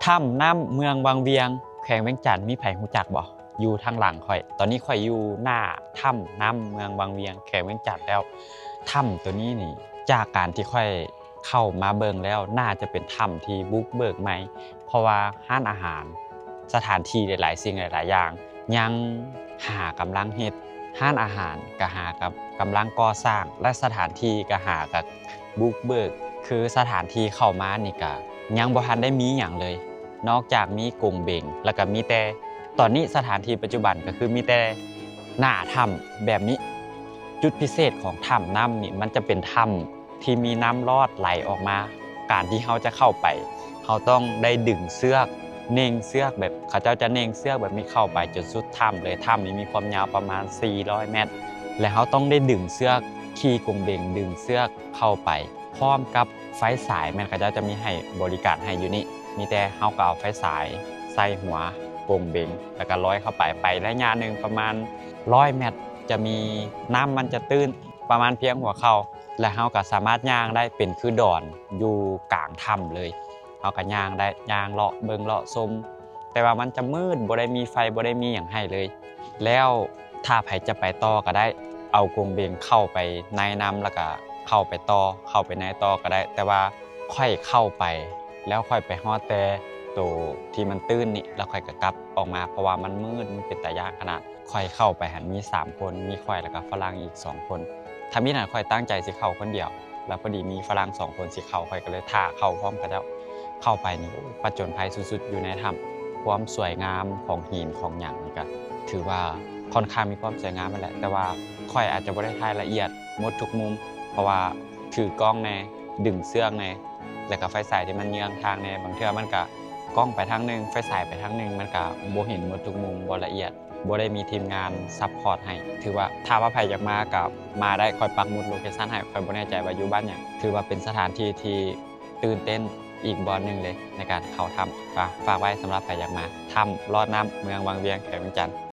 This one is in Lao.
ຖ້ຳນ້ຳເມືອງວັງວຽງ ແຂວງວຽງຈັນ ມີໃຜຮູ້ຈັກບໍ່? ຢູ່ທາງຫຼັງຂ້ອຍ ຕອນນີ້ຂ້ອຍຢູ່ໜ້າຖ້ຳນ້ຳເມືອງວັງວຽງ ແຂວງວຽງຈັນແລ້ວ. ຖ້ຳໂຕນີ້ນີ້ ຈາກການທີ່ຂ້ອຍເຂົ້າມາເບິ່ງແລ້ວ ໜ້າຈະເປັນຖ້ຳທີ່ບຸກເບີກໃໝ່ ເພາະວ່າຮ້ານອາຫານ ສະຖານທີ່ຫຼາຍໆສິ່ງຫຼາຍໆຢ່າງ ຍັງຫາກຳລັງເຮັດ. ຮ້ານອາຫານກໍຫາກຳລັງກໍ່ສ້າງ ແລະ ສະຖານທີ່ກໍຫາກະບຸກເບີກ ຄືສະຖານທີ່ເຂົ້າມານີ້ກະຍັງບໍ່ທັນໄດ້ມີຫຍັງເລີຍ ນອກຈາກມີກົງເບັງ ແລ້ວກະມີແຕ່ ຕອນນີ້ສະຖານທີ່ປັດຈຸບັນກໍຄືມີແຕ່ໜ້າຖ້ຳແບບນີ້. ຈຸດພິເສດຂອງຖ້ຳນ້ຳນີ້ ມັນຈະເປັນຖ້ຳ ທີ່ມີນ້ຳລອດໄຫຼອອກມາ. ການທີ່ເຮົາຈະເຂົ້າໄປ ເຮົາຕ້ອງໄດ້ດຶງເຊືອກ ເນັ່ງເຊືອກ ແບບເຂົາເຈົ້າຈະເນັ່ງເຊືອກແບບນີ້ເຂົ້າໄປຈົນສຸດຖ້ຳເລີຍ. ຖ້ຳນີ້ມີຄວາມຍາວປະມານສີ່ຮ້ອຍແມັດ ແລະ ເຮົາຕ້ອງໄດ້ດຶງເຊືອກ ຂີ່ກົງເບັງດຶງເຊືອກເຂົ້າໄປ ພ້ອມກັບໄຟສາຍ ແມ່ນເຂົາເຈົ້າຈະມີໃຫ້ບໍລິການໃຫ້ຢູ່ນີ້. ມີແຕ່ເຮົາກໍເອົາໄຟສາຍໃສ່ຫົວກົງເບັງ ແລ້ວກໍລອຍເຂົ້າໄປ ໄປໄລຍະໜຶ່ງປະມານຮ້ອຍແມັດ ຈະມີ ນ້ຳມັນຈະຕື້ນປະມານພຽງຫົວເຂົ່າ ແລະ ເຮົາກໍສາມາດຍ່າງໄດ້ເປັນຄືດອນຢູ່ກາງຖ້ຳເລີຍ. ເຮົາກໍຍ່າງໄດ້ ຍ່າງເລາະເບິ່ງເລາະຊົມ ແຕ່ວ່າມັນຈະມືດ ບໍ່ໄດ້ມີໄຟ ບໍ່ໄດ້ມີຫຍັງໃຫ້ເລີຍ. ແລ້ວຖ້າໃຜຈະໄປຕໍ່ກໍໄດ້ ເອົາກົງເບັງເຂົ້າໄປໃນນຳ ແລ້ວກໍເຂົ້າໄປຕໍ່ ເຂົ້າໄປໃນຕໍ່ກໍໄດ້ ແຕ່ວ່າຂ້ອຍເຂົ້າໄປ ແລ້ວຂ້ອຍໄປຮອດແຕ່ໂຕທີ່ມັນຕື້ນນີ້ ແລ້ວຂ້ອຍກໍກັບອອກມາ ເພາະວ່າມັນມືດ ມັນເປັນຕາຢ້ານຂະໜາດ. ຂ້ອຍເຂົ້າໄປຫັ້ນມີສາມຄົນ ມີຂ້ອຍ ແລ້ວກໍຝຣັ່ງອີກສອງຄົນ. ທຳອິດຫັ້ນຂ້ອຍຕັ້ງໃຈຊິເຂົ້າຄົນດຽວ ແລ້ວພໍດີມີຝຣັ່ງສອງຄົນຊິເຂົ້າ ຂ້ອຍກໍເລີຍຖ້າເຂົ້າພ້ອມເຂົາເຈົ້າ. ເຂົ້າໄປນີ້ ໂອ້ ປະຈົນໄພສຸດໆ ຢູ່ໃນຖ້ຳ. ຄວາມສວຍງາມຂອງຫີນຂອງຫຍັງນີ້ກະຖືວ່າຄ່ອນຂ້າງມີຄວາມສວຍງາມຫັ້ນແຫຼະ ແຕ່ວ່າຂ້ອຍອາດຈະບໍ່ໄດ້ຖ່າຍລະອຽດໝົດທຸກມຸມ ເພາະວ່າຖືກ້ອງແດ່ ດຶງເຊືອກແດ່ ແລ້ວກໍໄຟສາຍທີ່ມັນເຍືອງທາງແດ່. ບາງເທື່ອມັນກະ ກ້ອງໄປທາງໜຶ່ງ ໄຟສາຍໄປທາງໜຶ່ງ ມັນກະບໍ່ເຫັນໝົດທຸກມຸມ ບໍ່ລະອຽດ ບໍ່ໄດ້ມີທີມງານຊັບພອດໃຫ້. ຖືວ່າຖ້າວ່າໃຜຢາກມາກະມາໄດ້ ຂ້ອຍປັກໝຸດໂລເຄຊັນໃຫ້. ຂ້ອຍບໍ່ແນ່ໃຈວ່າຢູ່ບ້ານຫຍັງ. ຖືວ່າເປັນສະຖານທີ່ທີ່ຕື່ນເຕັ້ນອີກບ່ອນໜຶ່ງເລີຍໃນການເຂົ້າຖ້ຳ. ຝາກ ຝາກໄວ້ສຳລັບໃຜຢາກມາ ຖ້ຳລອດນ້ຳ ເມືອງວັງວຽງ ແຂວງວຽງຈັນ.